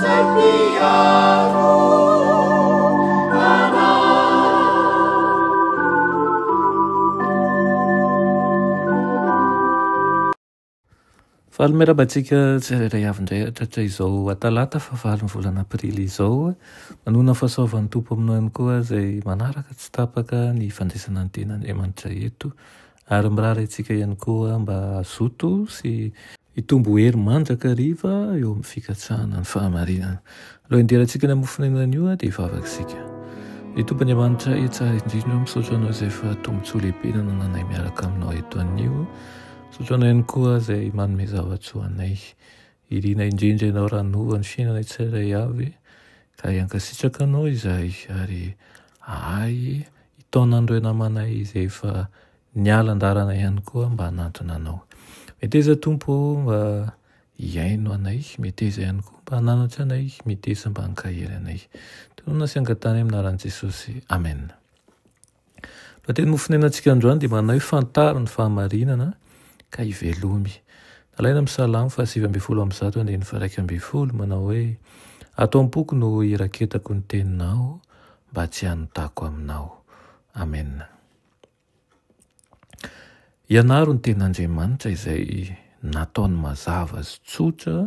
izay mpiaro anay. Faly miarahaba antsika tsirairay avy indray hatratra izao Talata fahavalon'ny volana Aprily izao. Manoana ny fahasoavan'ny Tompo aminao ihany koa izay manaraka tsy tapaka ny fandraisana ny Tenin'Andriamanitra eto. Ary mirary antsika ihany koa mba hazoto sy hitombo hery mandrakariva eo amin'ny fikatsahana ny fahamarinana. Aloha hidirantsika ny hamofon'aina anio dia hivavaka isika. Ry Tompo Andriamanitra tsara indrindra, misaotra Anao izay fa tombontsoa lehibe nanananay miaraka Aminao eto anio. Misaotra Anao ihany koa izay manome zava-tsoa anay. Irina indrindra Ianao raha hanova ny fiainanay tsirairay avy ka hankasitraka Anao izahay ary hahay hitaona an'ireo namanay izay efa niala an-dalana ihany koa mba hanantona Anao. Meteza Tompo ô mba hihaino anay, meteza ihany koa mba hananatra anay, meteza mba hankahery anay. Tononina sy angatahana amin'ny anaran'i Jesosy. Amen. Lohateny mofonenantsika androany dia manao hoe fantaro ny fahamarinana ka ivelomy. Nalaina amin'ny Salamo faha 119 andininy faha 11 manao hoe ato am-poko no iraketako ny teninao mba tsy hanotako aminao. Amen. Ianaro ny Tenin'Andriamanitra izay nataony mazava sy tsotra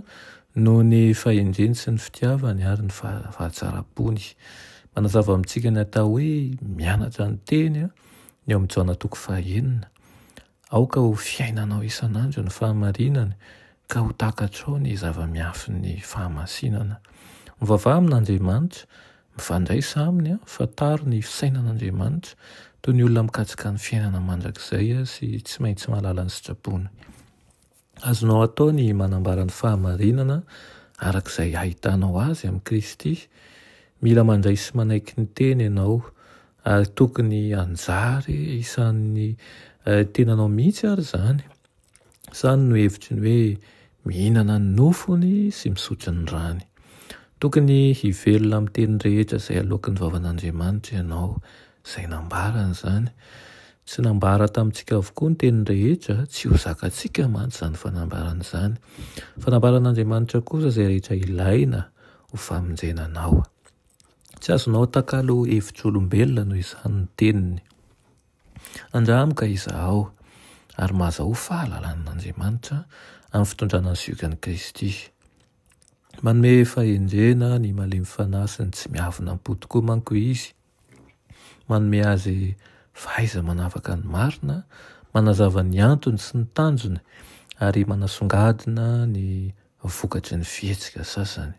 noho ny fahendreny sy ny fitiavany ary ny fahatsaram-pony. Manazava amintsika ny atao hoe mianatra ny Teny ny ao amin'ny Jaona toko fahenina. Aoka ho fiainanao isan'andro ny fahamarinany ka ho takatrao ny zava-miafin'ny fahamasinana. Mivavaha amin'Andriamanitra Mifandraisa aminy, fantaro ny fisainan'Andriamanitra, toy ny olona mikatsaka ny fiainana mandrakizay sy tsy maintsy mahalala ny sitrapony. Azonao atao ny manambara ny fahamarinana araka izay ahitanao azy amin'i Kristy. Mila mandray sy manaiky ny Teny ianao, ary tokony hanjary isan'ny tenanao mihitsy ary izany. Izany no hevitry ny hoe mihinana ny nofony sy misotro ny rany. Tokony hivelona amin'ny teny rehetra izay aloaky ny vavan'Andriamanitra ianao, izay nambarany izany. Tsy nambara tamintsika avokoa ny teny rehetra, tsy ho zakantsika mantsy izany fanambarana izany. Fanambaran'Andriamanitra kosa izay rehetra ilaina ho famonjena anao. Tsy azonao atakalo hevitr'olombelona noho izany ny teniny. Andramo ka izahao, ary mahazahoa fahalalana an'Andriamanitra amin'ny fitondrana ny ziogan'i Kristy. Manome fahendrena ny malemy fanahy sy ny tsy miavona am-po tokoa manko Izy. Manome azy fahaiza-manavaka ny marina, manazava ny antony sy ny tanjony, ary manasongadina ny vokatry ny fihetsika sasany.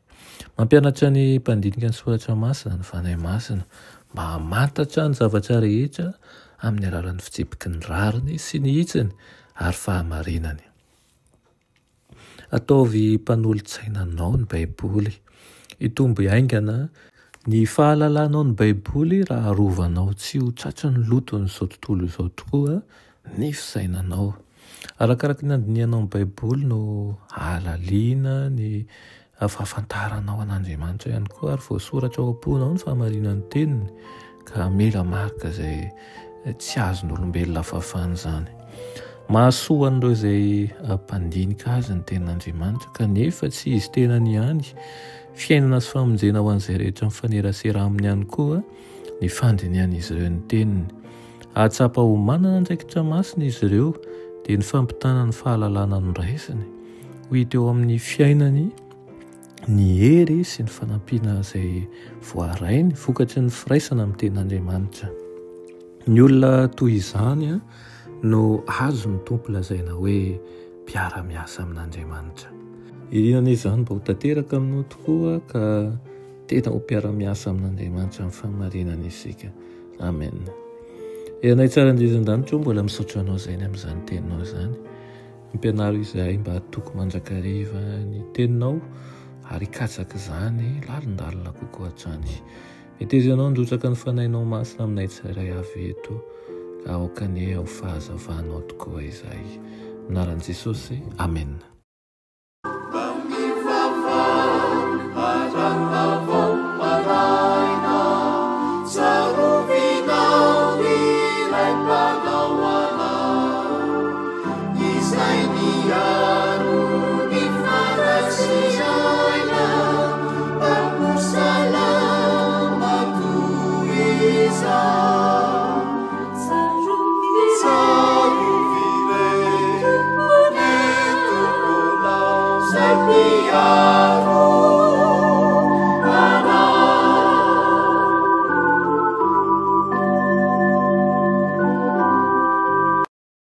Mampianatra ny mpandinika ny soratra masina ny Fanahy Masina mba hamantatra ny zavatra rehetra amin'ny alalan'ny fitsipiky ny rariny sy ny hitsiny ary fahamarinany. Ataovy mpanolotsaina anao ny Baiboly. Hitombo haingana ny fahalalanao ny Baiboly raha arovanao tsy ho tratry ny loton'izao tontolo izao tokoa ny fisainanao. Arakaraka ny andinihanao ny Baiboly no ahalaliana ny fahafantaranao an'Andriamanitra ihany koa ary voasoratra ao am-ponao ny fahamarinan'ny teniny ka hamela marika izay tsy azon'olombelona fafana izany. Mahasoa an'ireo izay mpandinika azy ny tenin'Andriamanitra kanefa tsy izy tenany ihany. Fiainana sy famonjena ho an'izay rehetra mifanerasera aminy ihany koa ny fandinihan'izy ireo ny teniny. Hahatsapa ho manana andraikitra masina izy ireo, dia ny fampitana ny fahalalana noraisiny. Ho hita eo amin'ny fiainany ny hery sy ny fanampiana izay voarainy vokatry ny firaisana amin'ny Tenin'Andriamanitra. Ny olona toy izany no azon'ny Tompo lazaina hoe mpiara-miasa amin'Andriamanitra. Irina anie izany mba ho tanteraka aminao tokoa ka tena ho mpiara-miasa amin'Andriamanitra amin'ny fahamarinana isika. Amen. Ry Anay tsara indrindra an-danitra ô, mbola misaotra Anao izay ny amin'izany teninao izany. Ampianaro izahay mba hatoky mandrakariva ny teninao ary hikatsaka izany lalindalina kokoa hatrany. Meteza Ianao handrotsaka ny Fanahinao Masina aminay tsirairay avy eto, ka aoka anie ho fahazavanao tokoa izahay. Amin'ny anaran'i Jesosy, Amen.